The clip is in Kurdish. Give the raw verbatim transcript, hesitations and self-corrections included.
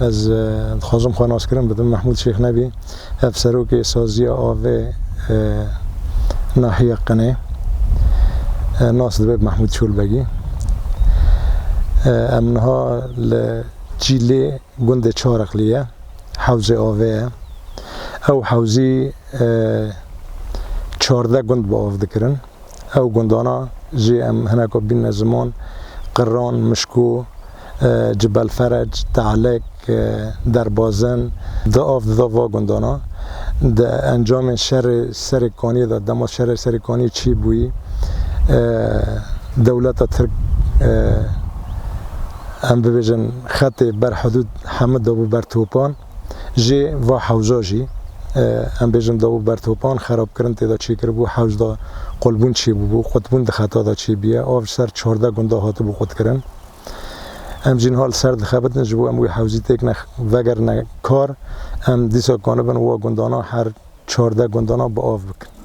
Ez, e, dixwazim xwe naskirin bidim. Mehmûd Şêx Nebî, ev serokê saziya avê, e, nahiya Qinê, e, nas dibe bi Mehmûd Çolbegî. E, em niha li Cîlê gundê Çarexlî ye, hewzê avê ye. Ew hewzî, e, çardeh gund bi av dikirin. Ew gundana jî em hineka bînine ziman, Qiran, Mişko, e, Cibel Ferec, Tehlek, e, Derbazin, di av dida va gundana. Di encamên şerê Serê Kaniyê de, dema şerê Serê Kaniyê çêbûyî, e, dewleta Tirk, e, em bibêjin, xetê ber hidûd hemû dabû ber topan. Jê va hewza jî, e, em bêjin, dabû ber topan, xerabkirin tê de çêkiribû, hewz de qulbûn çêbûbû, qutbûn di xeta de çêbûye, av ji ser çardeh gunda hatibû qutkirin. Em jî niha li ser dixebitin, ji bo em wî hewzî têkine vegerine kar, em dîsa kanibin wa gundana, her çardeh gundana bi av bikin.